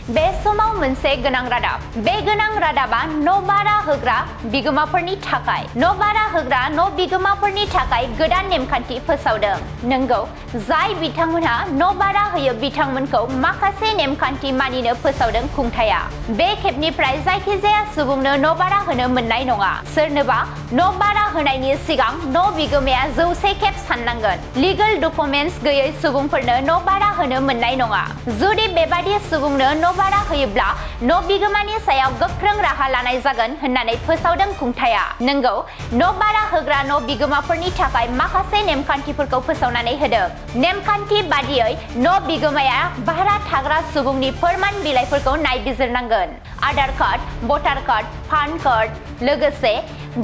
बे समाव मोनसे गोनां रादाब। बे गोनां रादाबा न' भारा होग्रा बिगोमाफोरनि थाखाय। न' भारा होग्रा न' बिगोमाफोरनि थाखाय गोदान नेमखान्थि फोसावदों। नंगौ, जाय बिथांमोनहा न' भारा होयो बिथांमोनखौ माखासे नेमखान्थि मानिनो फोसावदों खुंथाया। बे खेबनिफ्राय जायखिजाया सुबुंनो न' भारा होनो मोननाय नङा। सोरनोबा न' भारा होनायनि सिगां न' बिगोमाया 100 खेब साननांगोन। लिगेल डकुमेन्टस गैयै सुबुंफोरनो न' भारा होनो मोननाय नङा। जुदि बेबादि सुबुंनो न' भारा होयोब्ला न' बिगोमानि सायाव गोख्रों राहा लानाय जागोन होननानै फोसावदों खुंथाया। नंगौ, न' भारा होग्रा न' बिगोमाफोरनि थाखाय माखासे नेमखान्थिफोरखौ फोसावनानै होदों। नेमखान्थि बादियै न' बिगोमाया भारा थाग्रा सुबुंनि फोरमान बिलाइफोरखौ नायबिजिरनांगोन। आधार कार्ड, भटार कार्ड, पान कार्ड लोगोसे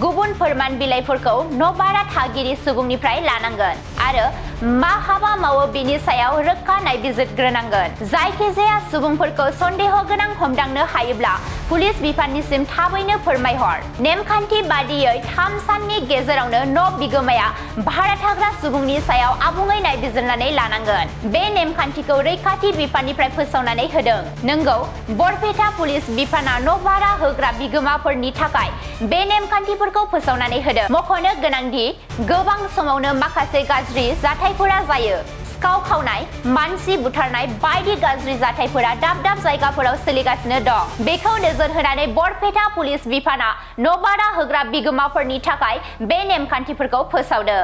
गुबुन फोरमान बिलाइफोरखौ न' भारा थागिरि सुबुंनिफ्राय लानांगोन आरो मा हाबा मावो बिनि सायाव रोखा नायबिजिरग्रोनांगोन। जायखिजाया सुबुंफोरखौ सन्देह गोनां हमदांनो हायोब्ला पुलिस बिफाननिसिम थाबैनो फोरमायहर। नेमखान्थि बादियै 3 साननि गेजेरावनो न' बिगोमाया भारा थाग्रा सुबुंनि सायाव आबुङै नायबिजिरनानै लानांगोन। बे नेमखान्थिखौ रैखाथि बिफाननिफ्राय फोसावनानै होदों। नंगौ, बरपेटा पुलिस बिफाना न' भारा होग्रा बिगोमाफोरनि थाखाय बे नेमखान्थिफोरखौ फोसावनानै होदों। मख'नो गोनांदि गोबां समावनो माखासे गाज्रि जाथायफोरा जायो। सिखाव खावनाय, मानसि बुथारनाय बायदि गाज्रि जाथायफोरा दाब दाब जायगाफोराव सोलिगासिनो दं। बेखौ नोजोर होनानै बरपेटा पुलिस बिफाना न' भारा होग्रा बिगोमाफोरनि थाखाय बे नेमखान्थिफोरखौ फोसावदों।